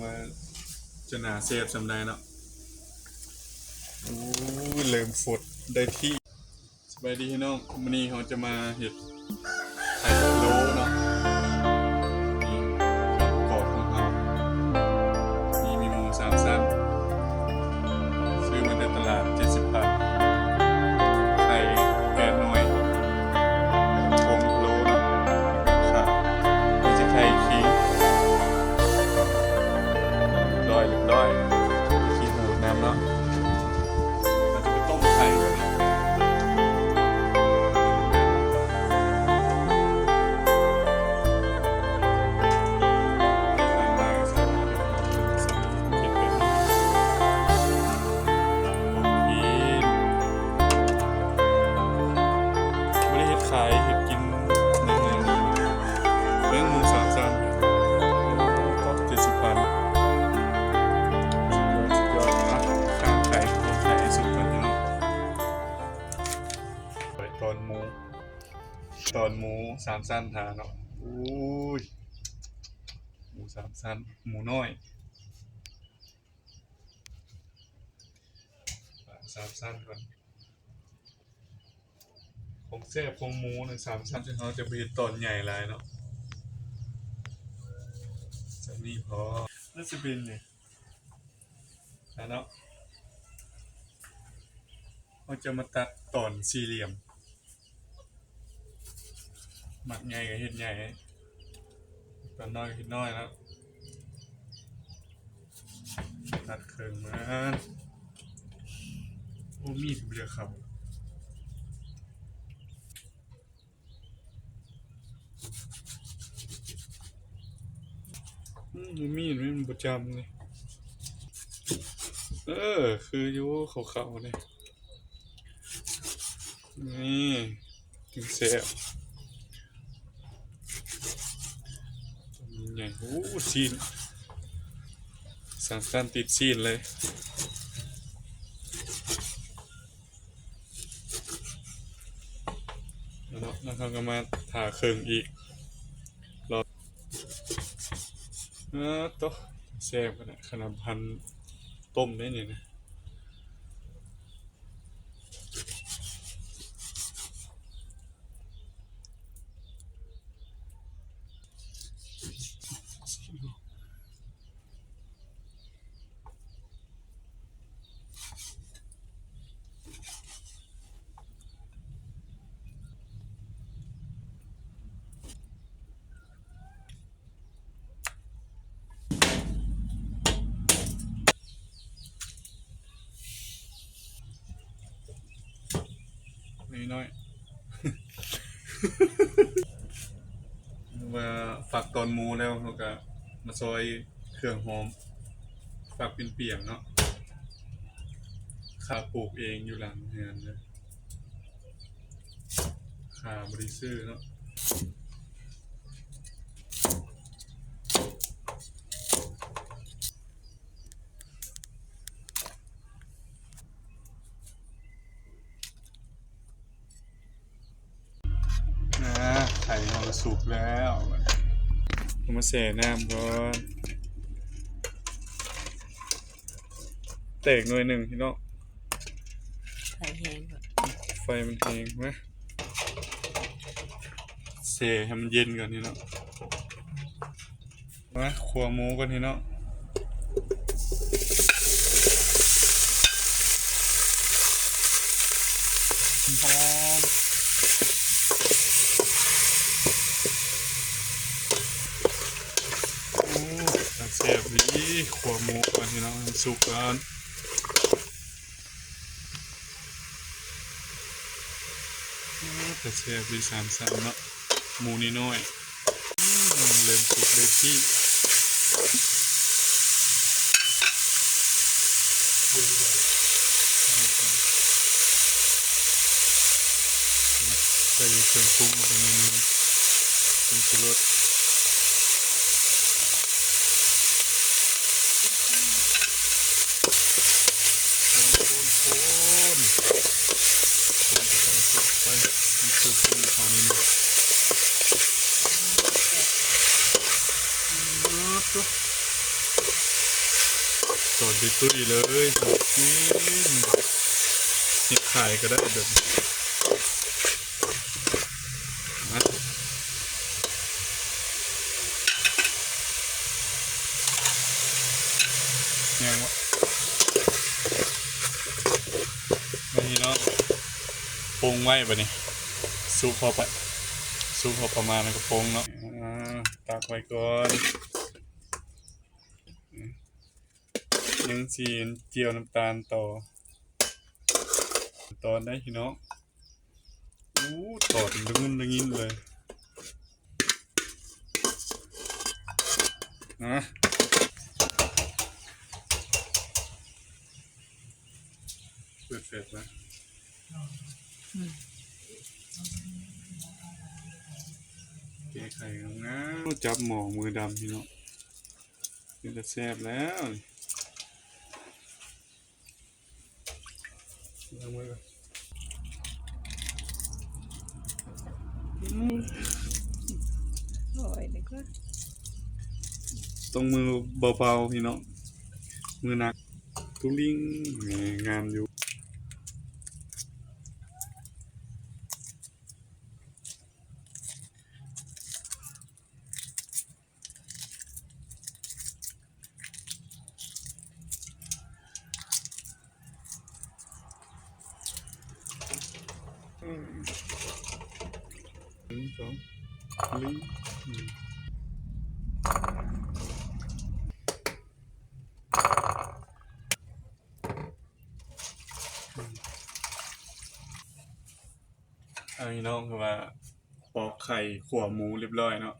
ວ່າຈະໜ້າແຊບສ່ຳໃດເນາະ. ໂອ້ຍ ເລີ່ມຟົດໄດ້ທີ່. ສະບາຍດີພີ່ນ້ອງ, ມື້ນີ້ເຮົາຈະມາເຮັດໄຂ່ພະໂລ້ເນາະ. ນີ້ເຄື່ອງປະກອບຂອງເຮົາ ນີ້ມີໝູສາມຊັ້ນ ຊື້ມາແຕ່ຕະຫຼາດເຈັດສິບພັນ, ໄຂ່ແປດໜ່ວຍ, ຜົງພະໂລ້ເນາະ, ຂາດ ມີແຕ່ໄຂ່ຄີງ ລອຍ ລອຍ ຂີ້ຫູດນຳເນາະ. ເຮົາຈະໄປຕົ້ມໄຂ່ກ່ອນເນາະ. ບໍ່ໄດ້ເຮັດຂາຍ ເຮັດກິນໃນເຮືອນ. ເບິ່ງໝູສາມຊັ້ນ ເຈັດສິບພັນ. ສຸດຍອດ ສຸດຍອດ. ອ່ະ ຂ້າງໄຂ່ ຕົ້ມໄຂ່ໃຫ້ສຸກກ່ອນເນາະ. ໄປຕອນໝູ ຕອນໝູສາມຊັ້ນຖ້າເນາະ. ໂອ້ຍ ໝູສາມຊັ້ນ ໝູນ້ອຍ ສາມຊັ້ນກ່ອນ. ຂອງແຊບຂອງໝູນະ ສາມຊັ້ນ ເຮົາຈະບໍ່ເຮັດຕອນໃຫຍ່ຫຼາຍເນາະ, ສ່ຳນີ້ພໍ. ໜ້າຈະເປັນນີ້ ອ່າເນາະ, ເຮົາຈະມາຕັດຕອນສີ່ຫຼ່ຽມ, ມັກໃຫຍ່ກໍເຮັດໃຫຍ່, ຕອນນ້ອຍກໍເຮັດນ້ອຍເນາະ. ຕັດເຄິ່ງມັນ. ໂອ້ ມີດບໍ່ໄດ້ເຂົ້າ. ອືມ ມີດມັນບໍ່ຈຳນີ້. ເອີ ຄືຢູ່ ເຂົ້າໆນີ້. ນີ້ ຈຶ່ງແຊບ. ໃຫຍ່ ໂອ້ ຊີ້ນ ສາມຊັ້ນຕິດຊີ້ນເລີຍ. ເນາະ ແລ້ວເຮົາກໍມາຖ້າເຄິ່ງອີກ ລອ ເອີ ໂຕ ແຊບຂະໜາດ ຂະໜາດພັນຕົ້ມເດ້ນີ້ນະ. ນ້ອຍໆ ວ່າຝັກຕອນໝູແລ້ວ ເຮົາກະມາຊອຍເຄື່ອງຫອມ ຝັກປ່ຽງໆເນາະ. ຂ້າປູກເອງຢູ່ຫຼັງເຮືອນເດີ. ຂ້າບໍ່ໄດ້ຊື້ເນາະ. ອ່າ ໄຂ່ເຮົາກໍສຸກແລ້ວ. ເອົາມາແຊ່ນ້ຳກ່ອນ. ແຕກໜ່ວຍໜຶ່ງພີ່ນ້ອງ. ໄຟແຮງ ໄຟມັນແຮງ. ມາແຊ່ໃຫ້ມັນເຢັນກ່ອນພີ່ນ້ອງ. ມາຂົ້ວໝູກ່ອນພີ່ນ້ອງ. ຫອມ. ໂອ້ ຕາແຊບອີ່ຫຼີ. ຂົ້ວໝູກ່ອນພີ່ນ້ອງ ໃຫ້ມັນສຸກກ່ອນ. ໂອ້ ຕາແຊບອີ່ຫຼີ ສາມຊັ້ນເນາະ. ໝູນ້ອຍໆ ອືມ ເລີ່ມສຸກເລີຍພີ່. ໃສ່ເຄື່ອງປຸງລົງໄປໜ້ອຍໜຶ່ງ ຜົງຊູລົດ. ຄົນໆໆ ຄົນໄປ ຄົນໄປ ໃຫ້ສຸກເຂົ້າໜ້ອຍໜຶ່ງ. ໂອ້ໂຕ. ຕອນຕຸ້ຍໆເລີຍ ກິນ ເຮັດຂາຍກໍໄດ້ແບບນີ້. ຍັງວະ ນີ້ເນາະ ປົງໄວ້ບາດນີ້ ສຸກພໍປະ ສຸກພໍປະມານ ແລ້ວກໍປົງເນາະ. ອ່າ ຕັກໄວ້ກ່ອນ. ຍັງຊິຈຽວນ້ຳຕານຕໍ່ ຕອນໄດ້ພີ່ນ້ອງ. ໂອ້ ຕອນລະງຸ່ນລະງິນເລີຍ. ນະ ເປີດແຟດມາ ອືມ ແກະໄຂ່ງາມໆ. ໂອ້ ຈັບໝໍ້ມືດຳພີ່ນ້ອງ. ເປັນຕາແຊບແລ້ວນີ້. ລ້າງມືກ່ອນ. ອືມ ໂອ້ຍ ເດີກວ່າ ຕ້ອງມືເບົາໆ ພີ່ນ້ອງ ມືໜັກຕຸລິງ. ແໝ ງາມຢູ່. ອືມ ໜຶ່ງ ສອງ ໜຶ່ງ ອືມ. ເອົາ ພີ່ນ້ອງ ຄືວ່າປອກໄຂ່ ຂົ້ວໝູຮຽບຮ້ອຍເນາະ.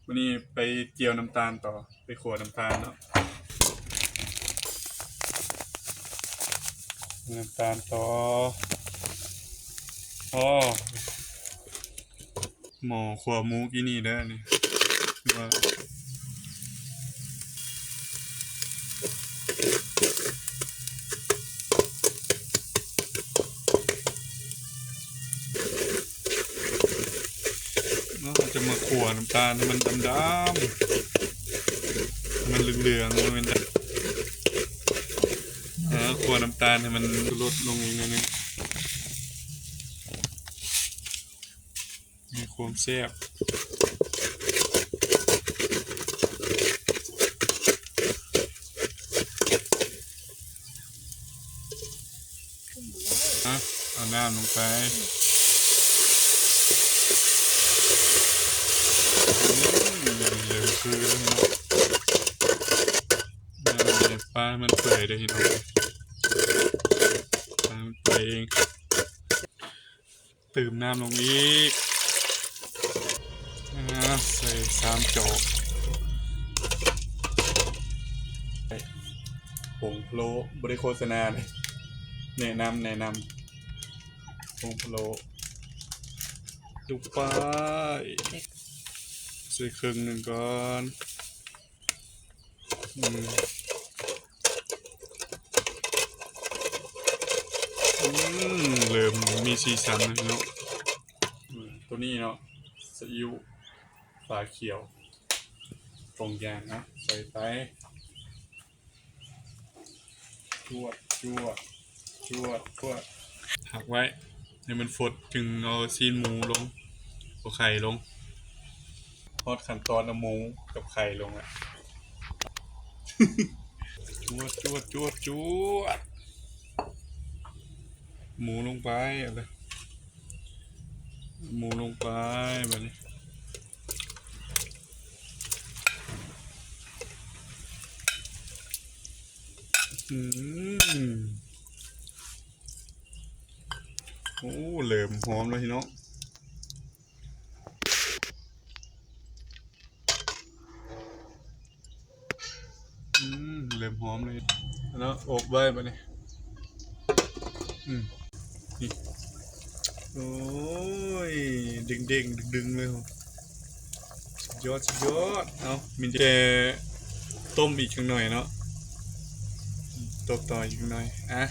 ມື້ນີ້ໄປຈຽວນ້ຳຕານຕໍ່ ໄປຂົ້ວນ້ຳຕານເນາະ. ນ້ຳຕານຕໍ່. ອໍ ໝໍ້ຂົ້ວໝູກີ້ນີ້ເດີນີ້ ຄືວ່າ ເນາະ ເຮົາຈະມາຂົ້ວນ້ຳຕານໃຫ້ມັນດຳໆ ໃຫ້ມັນເຫຼືອງໆ ບໍ່ແມ່ນດຳ ເອີ ຂົ້ວນ້ຳຕານໃຫ້ມັນຫຼຸດລົງອີກໜ້ອຍໜຶ່ງ. ມີຄວາມແຊບ. ອ່ະ ເອົານ້ຳລົງໄປ. ອືມ ເລີ່ມຄືແລ້ວເນາະ. ນ້ຳໃສ່ປາໃຫ້ມັນເປື່ອຍເດີ້ພີ່ນ້ອງ ປາໃຫ້ມັນເປື່ອຍເອງ. ຕື່ມນ້ຳລົງອີກ. ອ່າ ໃສ່ສາມຈອກ. ຜົງພະໂລ້ ບໍ່ໄດ້ໂຄສະນາເດ້ ແນະນຳ ແນະນຳ. ຜົງພະໂລ້ ຈຸບໄປ ໃສ່ເຄິ່ງໜຶ່ງກ່ອນ. ອືມ ອືມ ເລີ່ມມີສີສັນແລ້ວເນາະ. ອືມ ໂຕນີ້ເນາະ ຊີອິ້ວຝາຂຽວ ຕົງຢ່າງນະ ໃສ່ໄປ. ຈວດ ຈວດ ຈວດ ຈວດ ພັກໄວ້ໃຫ້ມັນຟົດ ຈຶ່ງເອົາຊີ້ນໝູລົງ ເອົາໄຂ່ລົງ. ຮອດຂັ້ນຕອນເອົາໝູກັບໄຂ່ລົງແລ້ວ. ຈວດ ຈວດ ຈວດ ຈວດ ໝູລົງໄປ ເອົາເລີຍ ໝູລົງໄປບາດນີ້. ອືມ ໂອ້ ເລີ່ມຫອມແລ້ວພີ່ນ້ອງ. ອືມ ເລີ່ມຫອມເລີຍເນາະ ອົບໄວ້ບາດນີ້. ອືມ ນີ້ ໂອ້ຍ ເດັ່ງໆ ດຶງໆ ເລີຍ. ສຸດຍອດ ສຸດຍອດ. ເອົາ ມີແຕ່ຕົ້ມອີກຈັກໜ້ອຍເນາະ ຕົ້ມຕໍ່ອີກຈັກໜ້ອຍ. ອ່ະ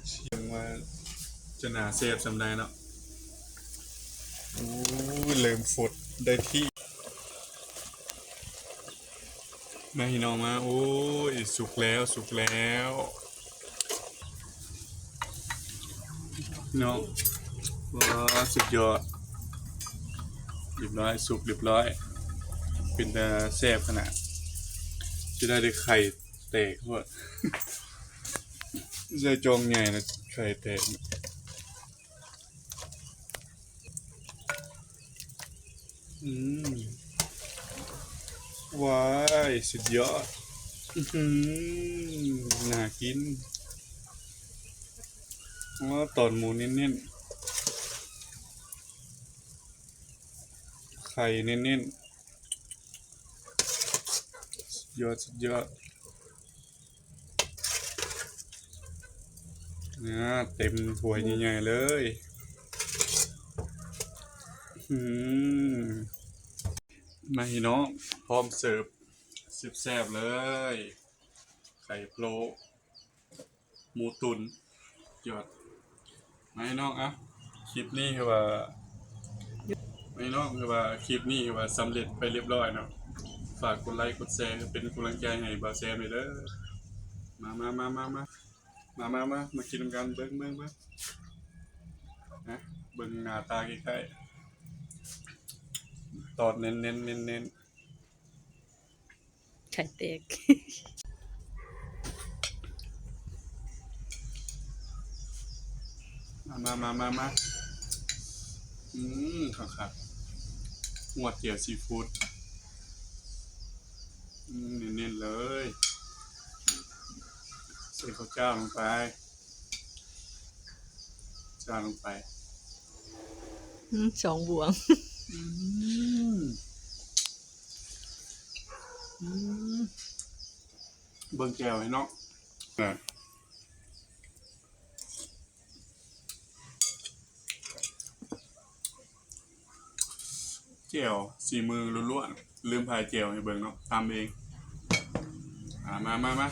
ຊິເບິ່ງວ່າຈະໜ້າແຊບສ່ຳໃດເນາະ. ໂອ້ຍ ເລີ່ມຟົດໄດ້ທີ່. ມາພີ່ນ້ອງມາ ໂອ້ຍ ສຸກແລ້ວ ສຸກແລ້ວ ເນາະ ວ້າ ສຸດຍອດ ຮຽບຮ້ອຍ ສຸກຮຽບຮ້ອຍ ເປັນຕາແຊບຂະໜາດ ຊິໄດ້ ໄດ້ໄຂ່ແຕກໂພດ ໃສ່ຈອງໃຫຍ່ນະ ໄຂ່ແຕກ. ອືມ ວ້າຍ ສຸດຍອດ ອືຫື ໜ້າກິນ ວ້າ ຕອນໝູເນັ້ນໆ ໄຂ່ເນັ້ນໆ ສຸດຍອດ ສຸດຍອດ. ອາ ເຕັມຖ້ວຍໃຫຍ່ໆເລີຍ ອືມ ມາພີ່ນ້ອງ ພ້ອມເສີບ ແຊບໆເລີຍ ໄຂ່ພະໂລ້ ໝູຕຸ໋ນ ຍອດ ມາພີ່ນ້ອງ ເອົາ ຄລິບນີ້ຄືວ່າ ມາພີ່ນ້ອງ ຄືວ່າຄລິບນີ້ຄືວ່າສຳເລັດໄປຮຽບຮ້ອຍເນາະ ຝາກກົດໄລກົດແຊ ເປັນກຳລັງໃຈໃຫ້ບ່າວແຊມແດ່ເດີ ມາ ມາ ມາ ມາ ມາ ມາ ມາ ມາ ມາກິນນຳກັນ ເບິ່ງ ເບິ່ງ ເບິ່ງ ນະ ເບິ່ງໜ້າຕາໃກ້ໆ ຕອນເນັ້ນໆ ເນັ້ນໆ ໄຂ່ແຕກ ມາ ມາ ມາ ມາ ມາ ອືມ ຄັກໆ ງວດດຽວຊີຟູດ ອືມ ເນັ້ນໆເລີຍ ໃສ່ເຂົ້າຈ້າວລົງໄປ ຈ້າວລົງໄປ ອືມ ສອງບ່ວງ ອືມ ອືມ ເບິ່ງແຈ່ວໃຫ້ເນາະ ແຈ່ວສີມືລ້ວນໆ ລືມຖ່າຍແຈ່ວໃຫ້ເບິ່ງເນາະ ຕຳເອງ ອາ ມາ ມາ ມາ.